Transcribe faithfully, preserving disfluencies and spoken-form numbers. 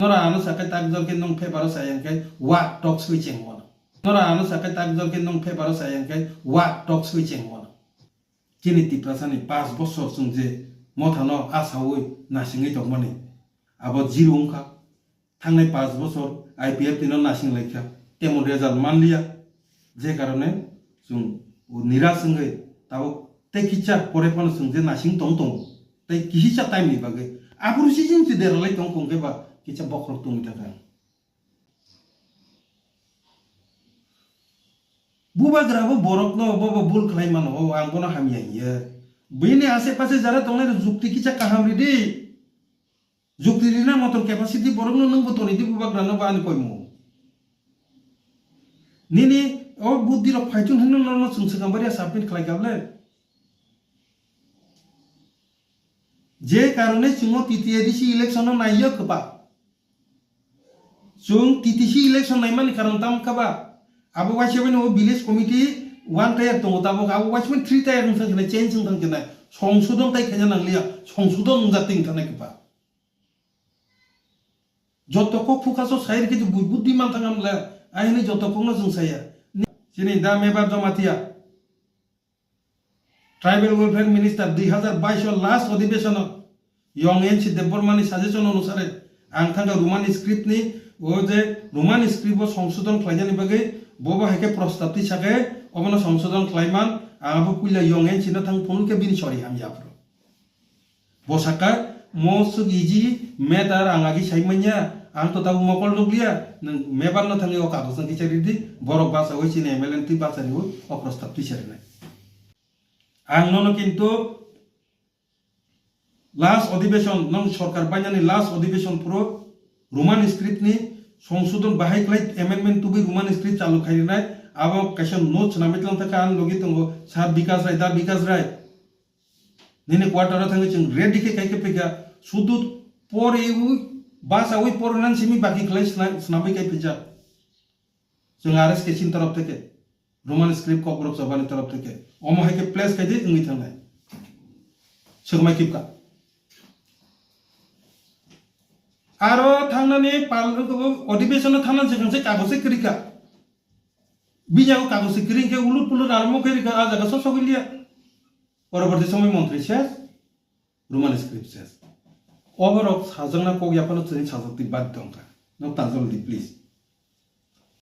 Nora ano sakai tak jor khe nung paper o sayang khe wa tok sui cheng wano. Nora ano sakai tak jor khe nung paper o sayang khe wa tok sui cheng wano. Chini Tiprasa ni pas bosor chwng je mothano asawi nasingwi tongmani abo zero wngkha. Thangnai pas bosor I P F T no nasing laikha, temo result manliya. Je karone chwng niras wngwi tabuk tei kisa pore phano chwng je nasing tong tongo, tei kisa time ni bagwi aphuru season se deralai tong kong khe ba kisa bokhorok tongwi thangkha. Bubagra bo borok no bo bo bul khlai mano, o ang bono hamya hiya. Bini ase pase jara tongnai rok jukti kisa kaham ridi. Jukti rina motor capacity borok no nung bo toni di bubagra no ba ani koimo. Nini o buddhi rok phaichung hinwi no no chwng swkang bari submit khlai kable. Je karone chwng o T T A D C election no naiya kwpa. Chwng T T C election naimani karon tamo kha ba? Abo waisa bai no village committee one tier tongo, tabuk abo waisa bai three tier wngthang khe nai, change wngthang khe nai, songsodon tai khaina nangliya, songsodon wngjak twi wngthang nai khe ba? Joto kok phukaso sai rikhe je bui buddhi manthang amle, aini joto kokno chwng saya. Chini da Mebar Jamatia. Tribal Welfare Minister dui hazar bais o last odhibeshon o Yong N C Debbarma ni suggestion onusare ang thangkha Roman script ni, o je Roman script o songsodon khlainani bagwi bobo hai khe prostab twi sakhe obono songsodon khlaiman, ang abo puila Yong N C no thang phunuk khe bini sori hamya aphuru. Bo sakha, mo swk easy matter ang agi sai manya, ang to tabuk mokol nukliya, nwng Mebar no thangwi o kagoj no kicha ridi, borok bachawi chini M L A twi bachariwi o prostab twi sarinai. Ang nono kintu last odhibeshon, nwng sorkar painani last odhibeshon phuru Roman script ni songsodon bahai khlai amendment tubui Roman script chalu khai rinai, abo kaisa note swnamwi tlang thaka ang logi tongo Sir Bikas Rai, da Bikas Rai. Nini quarter o thangwi chwng ready khe kai khe phikha, sudu poriwi bachawi porinan simi baki khlai sna-, swnamwi kai phijak. Chwng R S K C ni torof theke, Roman script Kokborok Sabha ni torof theke, omo hai khe place khai di wngwi thangnai. Swkmai kipka. Aro thangnani pal-, odhibeshon o thangnani swkang se kagoj se kwrwi kha. Bini yago kagoj se kwrwi khe ulut pulut armo khe rikha, a jaga sok sogwi liya. Poroborti somoi montri ses, Roman script ses. Oborok sajakna kok yaphano chwngni sajak twi bad tongkha. Nok tangjak di, please.